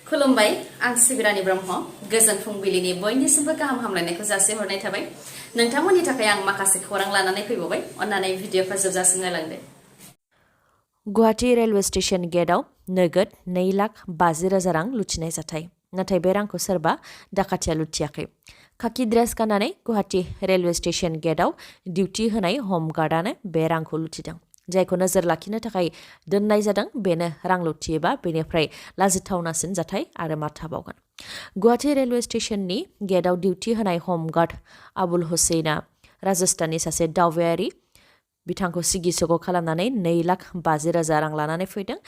खुलुमबाय आं सिबिरानि ब्रह्म गोजोन फुंबिलिनि बयनिसिमबो गाहाम हामलायनायखौ जासिहरनाय थाबाय नोंथांमोननि थाखाय आं माखासे खौरां लानानै फैबावबाय अन्नानै भिडिअखौ जोबजासिम नायलांदो गुवाहाटी रेलवे स्टेशन गेटआव नोगोद 2,50,000 रां लुथिनाय जाथाय नाथाय बे रांखौ सोरबा डाकातिया लुथियाखै खाखि ड्रेस गाननानै गुवाहाटी रेलवे स्टेशन गेटआव डिउटी होनाय हमगार्डआनो बे रांखौ लुथिदों जायखौ नोजोर लाखिनो थाखाय दोननाय जादों बेनो रां लुथियोबा बेनिफ्राय लाजिथावनासिन जाथाय आरो मा थाबावगोन गुवाहाटी रेलवे स्टेशननि गेटआव डिउटी होनाय हमगार्ड आबुल हुसैना राजस्थाननि सासे दावबायारि बिथांखौ सिगिसग' खालामनानै 2,50,000 रां लानानै फैदों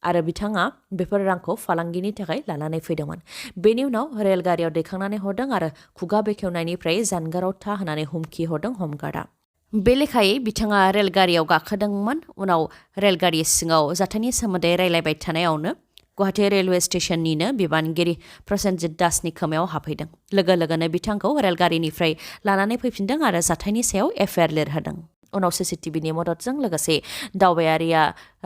आरो बिथाङा बेफोर रांखौ फालांगिनि थाखाय लानानै फैदोंमोन बेनि उनाव रेलगारियाव दैखांनानै हरदों आरो खुगा बेखेवनायनिफ्राय जानगाराव था होनानै हुमखि हरदों हमगार्डआ बे लेखायै बिथाङा रेलगारियाव गाखोदोंमोन उनाव रेलगारि सिङाव जाथायनि सोमोन्दै रायलायबाय थानायावनो गुवाहाटी रेलवे स्टेशननिनो बिबानगिरि प्रसेनजित दासनि खोमायाव हाबहैदों लोगो लोगोनो बिथांखौ रेलगारिनिफ्राय लानानै फैफिनदों आरो जाथायनि सायाव एफआइआर लिरहोदों उनाव सीसीटीवीनि मददजों लोगोसे दावबायारिया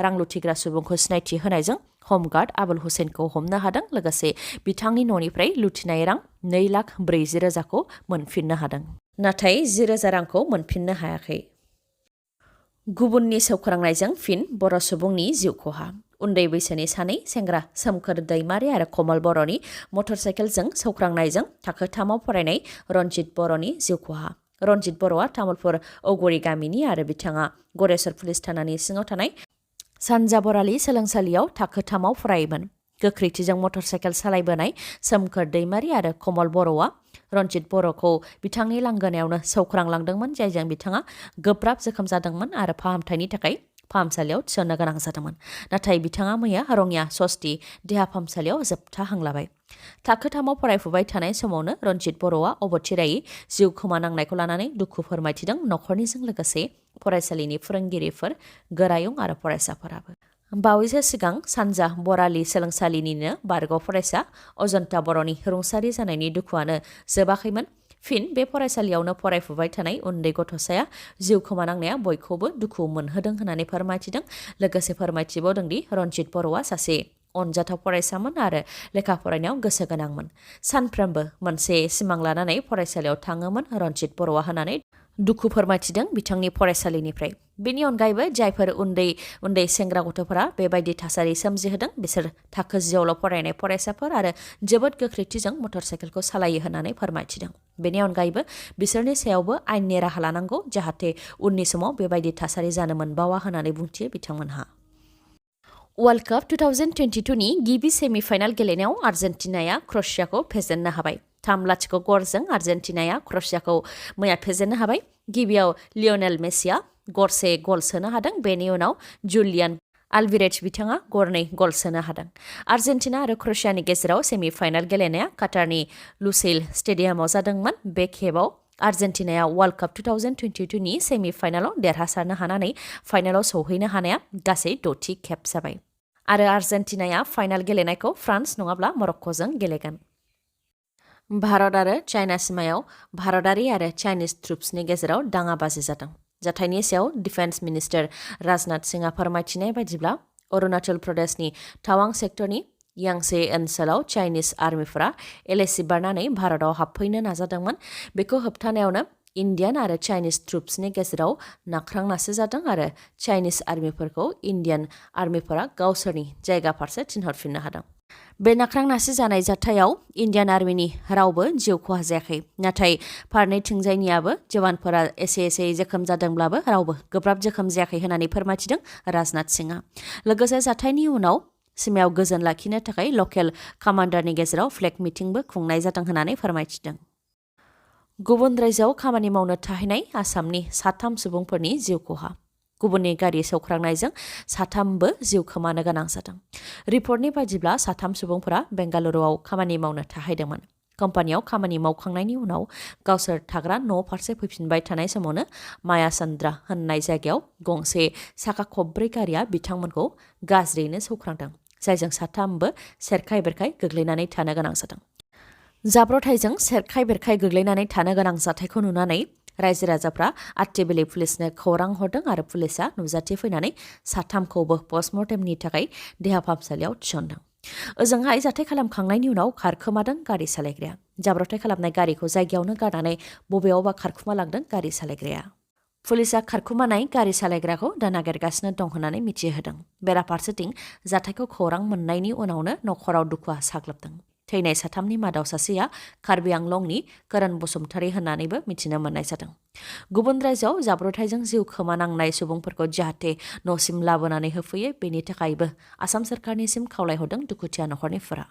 रां लुथिग्रा सुबुंखौ सिनायथि होनायजों हमगार्ड आबुल हुसैनखौ हमनो हादों लोगोसे बिथांनि न'निफ्राय लुथिनाय रां 2,40,000खौ मोनफिननो हादों नाथाय 10,000 रांखौ मोनफिननो हायाखै गुबुननि सौख्रांनायजों फिन बर' सुबुंनि जिउ खहा उन्दै बैसोनि सानै सेंग्रा सोमखोर दैमारि आरो कमल बर'नि मटरसाइकेलजों सौख्रांनायजों थाखो 3आव फरायनाय रनजित बर'नि जिउ खहा रनजित बर'आ तामुलपुर औगुरि गामिनि आरो बिथाङा गरेस्वर पुलिस थानानि सिङाव थानाय सानजा बरालि सोलोंसालियाव थाखो 3आव फरायोमोन गोख्रैथिजों मटरसाइकेल सालायबोनाय सोमखोर दैमारि आरो कमल बर'आ रनजित बर'खौ बिथांनि लांगोनायावनो सौख्रांलांदोंमोन जायजों बिथाङा गोब्राब जोखोम जादोंमोन आरो फाहामथायनि थाखाय फाहामसालियाव थिसननो गोनां जादोंमोन नाथाय बिथाङा मैया रङिया सस्ति देहा फाहामसालियाव जोबथा हां लाबाय थाखो 3आव फरायफुबाय थानाय समावनो रनजित बर'आ अबथिरायै जिउ खोमानांनायखौ लानानै दुखु फोरमायथिदों नखरनिजों लोगोसे फरायसालिनि फोरोंगिरिफोर गोरायुं आरो फरायसाफोराबो बावैसो सिगां सानजा बरालि सोलोंसालिनिनो बारग' फरायसा अजन्ता बर'नि रुंसारि जानायनि दुखुआनो जोबाखैमोन फिन बे फरायसालियावनो फरायफुबाय थानाय उन्दै गथ'साया जिउ खोमानांनाया बयखौबो दुखु मोनहोदों होननानै फोरमायथिदों लोगोसे फोरमायथिबावदोंदि रनजित बर'आ सासे अनजाथाव फरायसामोन आरो लेखा फरायनायाव गोसो गोनांमोन सानफ्रोमबो मोनसे सिमां लानानै फरायसालियाव थाङोमोन रनजित बर'आ होननानै दुखु फोरमायथिदों बिथांनि फरायसालिनिफ्राय बेनि अनगायैबो जायफोर उन्दै सेंग्रा गथ'फोरा बेबायदि थासारि सोमजिहोदों बिसोर थाखो 10आवल' फरायनाय फरायसाफोर आरो जोबोद गोख्रैथिजों मटरसाइकेलखौ सालायो होननानै फोरमायथिदों बेनि अनगायैबौ बिसोरनि सायावबो आयेननि राहा लानांगौ जाहाथे उननि समाव बेबायदि थासारि जानो मोनबावा होननानै बुंथियो बिथांमोनहा वर्ल्ड कप 2022 नि गिबि सेमिफाइनाल गेलेनायाव आर्जेन्टिनाया क्र'एशियाखौ फेजेननो हाबाय 3-0 गलजों आर्जेन्टिनाया क्र'एशियाखौ मैया फेजेननो हाबाय गिबियाव लियनेल मेसिया गरसे गल सोनो हादों बेनि उनाव जुलियान आलभिरेज बिथाङा गरनै गल सोनो हादों आर्जेन्टिना आरो क्र'एशियानि गेजेराव सेमिफाइनाल गेलेनाया काटारनि लुसेइल स्टेडियामाव जादोंमोन बे खेबाव आर्जेन्टिनाया वर्ल्ड कप 2022 नि सेमिफाइनालाव देरहासारनो हानानै फाइनालाव सौहैनो हानाया गासै 6थि खेब जाबाय आरो आर्जेन्टिनाया फाइनाल गेलेनायखौ फ्रान्स नङाब्ला मरक्क'जों गेलेगोन भारत आरो चाइना सिमायाव भारतारि आरो चाइनिज ट्रुप्सनि गेजेराव दाङाबाजि जादों जाथायनि सायाव डिफेन्स मिनिस्टार राजनाथ सिंहआ फोरमायथिनाय बायदिब्ला अरुणाचल प्रदेशनि टावां सेक्टरनि यांसे ओनसोलाव चाइनिज आर्मिफोरा एलएसि बारनानै भारताव हाबफैनो नाजादोंमोन बेखौ होबथानायावनो इन्डियान आरो चाइनिज ट्रुप्सनि गेजेराव नाख्रांनासो जादों आरो चाइनिज आर्मिफोरखौ इन्डियान आर्मिफोरा गावसोरनि जायगा फारसे थिनहरफिननो हादों बे नाख्रांनासो जानाय जाथायाव इन्डियान आर्मिनि रावबो जिउ खहा जायाखै नाथाय फारनैथिंजायनियाबो जवानफोरा एसे जोखोम जादोंब्लाबो रावबो गोब्राब जोखोम जायाखै होननानै फोरमायथिदों राजनाथ सिंहआ लोगोसे जाथायनि उनाव सिमायाव गोजोन लाखिनो थाखाय लकेल कामान्डारनि गेजेराव फ्लेग मिटिंबो खुंनाय जादों होननानै फोरमायथिदों गुबुन रायजोआव खामानि मावनो थाहैनाय आसामनि 3 सुबुंफोरनि जिउ खहा गुबुननि गारि सौख्रांनायजों 3बो जिउ खोमानो गोनां जादों रिपर्टनि बायदिब्ला 3 सुबुंफोरा बेंगालुरुआव खामानि मावनो थाहैदोंमोन कम्पानियाव खामानि मावखांनायनि उनाव गावसोर थाग्रा न' फारसे फैफिनबाय थानाय समावनो माया चन्द्रा होननाय जायगायाव गंसे साखा खबब्रै गारिया बिथांमोनखौ गाज्रियैनो सौख्रांदों जायजों 3बो सेरखाय बेरखाय गोग्लैनानै थानो गोनां जादों जाब्रथायजों सेरखाय बेरखाय गोग्लैनानै थानो गोनां जाथायखौ नुनानै रायजो राजाफ्रा आट्टेबेले पुलिसनो खौरां हरदों आरो पुलिसा नुजाथि फैनानै 3खौबो पस्टमर्टेमनि थाखाय देहा फाहामसालियाव थिसनदों ओजोंहाय जाथाय खालामखांनायनि उनाव खारखोमादों गारि सालायग्राया। जाब्रबथाय खालामनाय गारिखौ जायगायावनो गारनानै बबेयावबा खारखुमालांदों गारि सालायग्राया। पुलिसा खारखुमानाय गारि सालायग्राखौ दा नागिरगासिनो दं होननानै मिथिहोदों। बेराफारसेथिं जाथायखौ खौरां मोननायनि उनावनो नखराव दुखुआ साग्लोबदों। थैनाय साथामनि मादाव सासेया कार्बि आंलंनि करण बसुमतारी होननानैबो मिथिनो मोननाय जादों। गुबुन रायजोआव जाब्रबथायजों जिउ खोमानांनाय सुबुंफोरखौ जाहाथे न'सिम लाबोनानै होफैयो बेनि थाखायबो आसाम सरकारनिसिम खावलायहरदों दुखुथिया नखरनिफोरा।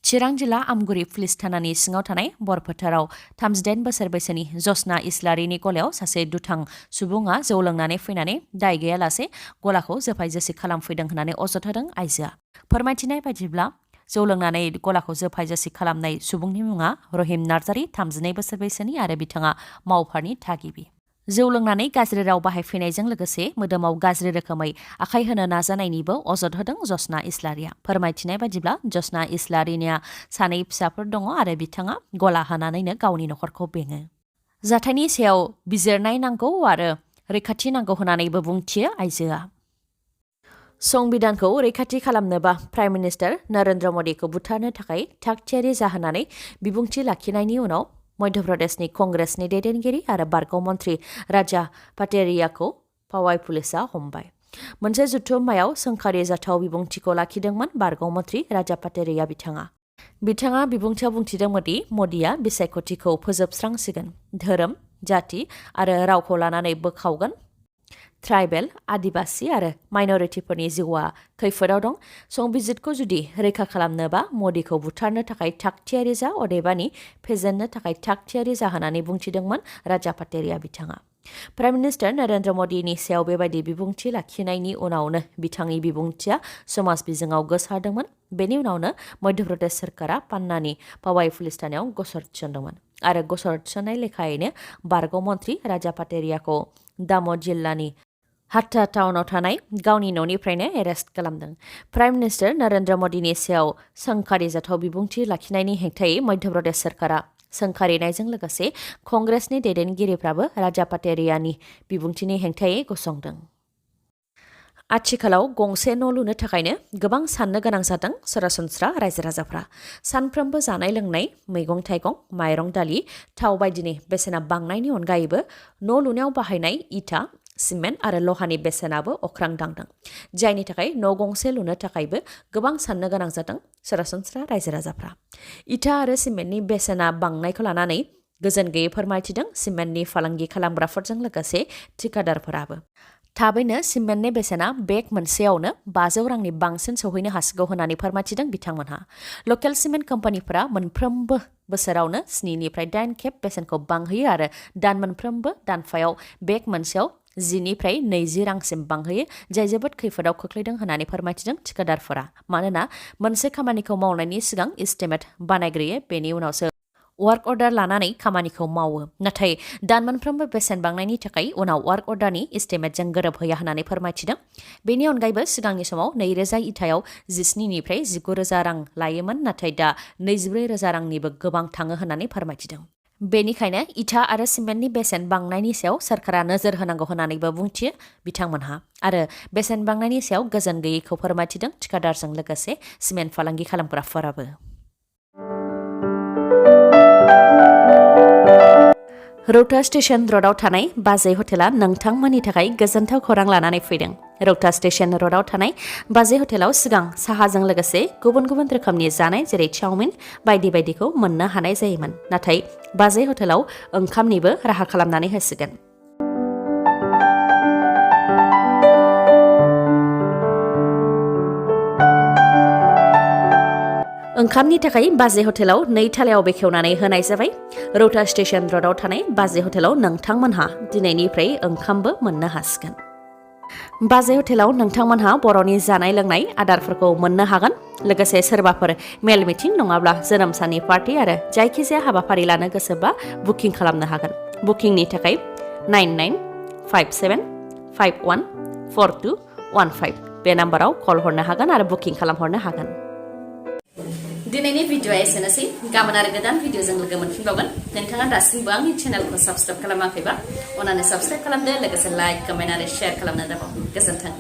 चिरां जिल्ला आमगुरि पुलिस थानानि सिङाव थानाय बरफोथाराव 38 बोसोर बैसोनि जसना इस्लारिनि गलायाव सासे दुथां सुबुङा जौ लोंनानै फैनानै दाय गैयालासे गलाखौ जोफाय जोसि खालामफैदों होननानै अजद होदों आइजोआ। फोरमायथिनाय बायदिब्ला जौ लोंनानै गलाखौ जोफाय जोसि खालामनाय सुबुंनि मुङा रहिम नार्जारी 32 बोसोर बैसोनि आरो बिथाङा मावफारनि थागिबि। जौ लोंनानै गाज्रि राव बाहायफैनायजों लोगोसे मोदोमाव गाज्रि रोखोमै आखाय होनो नाजानायनिबो अजद होदों जसना इस्लारिया। फोरमायथिनाय बायदिब्ला जसना इस्लारिनिया सानै फिसाफोर दङ आरो बिथाङा गला होनानैनो गावनि नखरखौ बेङो। जाथायनि सायाव बिजिरनाय नांगौ आरो रैखाथि नांगौ होननानैबो बुंथियो आइजोआ। संबिधानखौ रैखाथि खालामनोबा प्राइम मिनिस्टार नरेन्द्र मदिखौ बुथारनो थाखाय थागथियारि जाहोनानै बिबुंथि लाखिनायनि उनाव मध्य प्रदेशनि कंग्रेसनि दैदेनगिरि आरो बारग' मन्थ्रि राजा पाटेरियाखौ पावाइ पुलिसा हमबाय। मोनसे जुथुम्मायाव सोंखारि जाथाव बिबुंथिखौ लाखिदोंमोन बारग' मन्थ्रि राजा पाटेरिया बिथाङा बिबुंथियाव बुंथिदोंमोन दि मदिया बिसायख'थिखौ फोजोबस्रांसिगोन, धोरोम, जाति आरो रावखौ लानानै बोखावगोन। ट्राइबेल, आदिबासि आरो माइनरिटिफोरनि जिउआ खैफोदाव दं। संबिजितखौ जुदि रैखा खालामनोबा मदिखौ बुथारनो थाखाय थागथियारि जा, अदेबानि फेजेननो थाखाय थागथियारि जा होननानै बुंथिदोंमोन राजा पाटेरिया बिथाङा। प्राइम मिनिस्टार नरेन्द्र मदिनि सायाव बेबायदि बिबुंथि लाखिनायनि उनावनो बिथांनि बिबुंथिया समाज बिजोङाव गोसारदोंमोन। बेनि उनावनो मध्य प्रदेश सोरखारा पान्नानि पावाइ पुलिस थानायाव गसर थिसनदोंमोन आरो गसर थिसननाय लेखायैनो बारग' मन्थ्रि राजा पाटेरियाखौ दामोद जिल्लानि हाट्टा टाउनाव थानाय गावनि न'निफ्रायनो एरेस्ट खालामदों। प्राइम मिनिस्टार नरेन्द्र मदिनि सायाव सोंखारि जाथाव बिबुंथि लाखिनायनि हेंथायै मध्य प्रदेश सोरखारा सोंखारिनायजों लोगोसे कंग्रेसनि दैदेनगिरिफ्राबो राजा पाटेरियानि बिबुंथिनि हेंथायै गसंदों। आथिखालाव गंसे न' लुनो थाखायनो गोबां साननो गोनां जादों सरासनस्रा रायजो राजाफ्रा। सानफ्रोमबो जानाय लोंनाय, मैगं थाइगं, माइरं दालि, थाव बायदिनि बेसेना बांनायनि अनगायैबो न' लुनायाव बाहायनाय इटा, सिमेन्ट आरो लहानि बेसेनाबो अख्रां दांदों। जायनि थाखाय न' गंसे लुनो थाखायबो गोबां साननो गोनां जादों सरासनस्रा रायजो राजाफ्रा। इटा आरो सिमेन्टनि बेसेना बांनायखौ लानानै गोजोन गैयै फोरमायथिदों सिमेन्टनि फालांगि खालामग्राफोरजों लोगोसे ठिकादारफोराबो। थाबैनो सिमेन्टनि बेसेना बेग मोनसेयावनो 500 रांनि बांसिन सौहैनो हासिगौ होननानै फोरमायथिदों बिथांमोनहा। लकेल सिमेन्ट कम्पानिफोरा मोनफ्रोमबो बोसोरावनो 7 निफ्राय 8 खेब बेसेनखौ बांहोयो आरो दान मोनफ्रोमबो दानफायाव बेग मोनसेयाव 10 निफ्राय 20 रांसिम बांहोयो, जाय जोबोद खैफोदाव खोख्लैदों होननानै फोरमायथिदों ठिकादारफोरा। मानोना मोनसे खामानिखौ मावनायनि सिगां इस्टिमेट बानायग्रोयो, बेनि उनावसो वार्क अर्डार लानानै खामानिखौ मावो। नाथाय दान मोनफ्रोमबो बेसेन बांनायनि थाखाय उनाव वार्क अर्डारनि इस्टिमेटजों गोरोबहैया होननानै फोरमायथिदों। बेनि अनगायैबो सिगांनि समाव 2000 इटायाव 17 निफ्राय 19,000 रां लायोमोन, नाथाय दा 24,000 रांनिबो गोबां थाङो होननानै फोरमायथिदों। बेनिखायनो इटा आरो सिमेन्टनि बेसेन बांनायनि सायाव सोरखारा नोजोर होनांगौ होननानैबो बुंथियो बिथांमोनहा। आरो बेसेन बांनायनि सायाव गोजोन गैयैखौ फोरमायथिदों ठिकादारजों लोगोसे सिमेन्ट फालांगि खालामग्राफोराबो। रौता स्टेशन र'डआव थानाय बाजै हटेला नोंथांमोननि थाखाय गोजोनथाव खौरां लानानै फैदों। रौता स्टेशन र'डआव थानाय बाजै हटेलाव सिगां साहाजों लोगोसे गुबुन गुबुन रोखोमनि जानाय जेरै चाउमिन बायदि बायदिखौ मोननो हानाय जायोमोन। नाथाय बाजै हटेलाव ओंखामनिबो राहा खालामनानै होसिगोन। ओंखामनि थाखाय बाजै हटेलाव 2 थालायाव बेखेवनानै होनाय जाबाय। रौता स्टेशन र'डआव थानाय बाजै हटेलाव नोंथांमोनहा दिनैनिफ्राय ओंखामबो मोननो हासिगोन। बाजै हटेलाव नोंथांमोनहा बर'नि जानाय लोंनाय आदारफोरखौ मोननो हागोन। लोगोसे सोरबाफोर मेल मिटिं नङाब्ला जोनोम साननि पार्टि आरो जायखिजाया हाबाफारि लानो गोसोबा बुकिं खालामनो हागोन। बुकिंनि थाखाय 9957514215 बे नाम्बाराव कल हरनो हागोन आरो बुकिं खालामहरनो हागोन। दिनैनि भिडिअ'आ एसेनोसै। गाबोन आरो गोदान भिडिअ'जों लोगो मोनफिनबावगोन। नोंथाङा दासिमबो आंनि चेनेलखौ साबस्क्राइब खालामाखैबा अन्नानै साबस्क्राइब खालामदो, लोगोसे लाइक, कमेन्ट आरो शेयार खालामनो दाबाव। गोजोन्थों।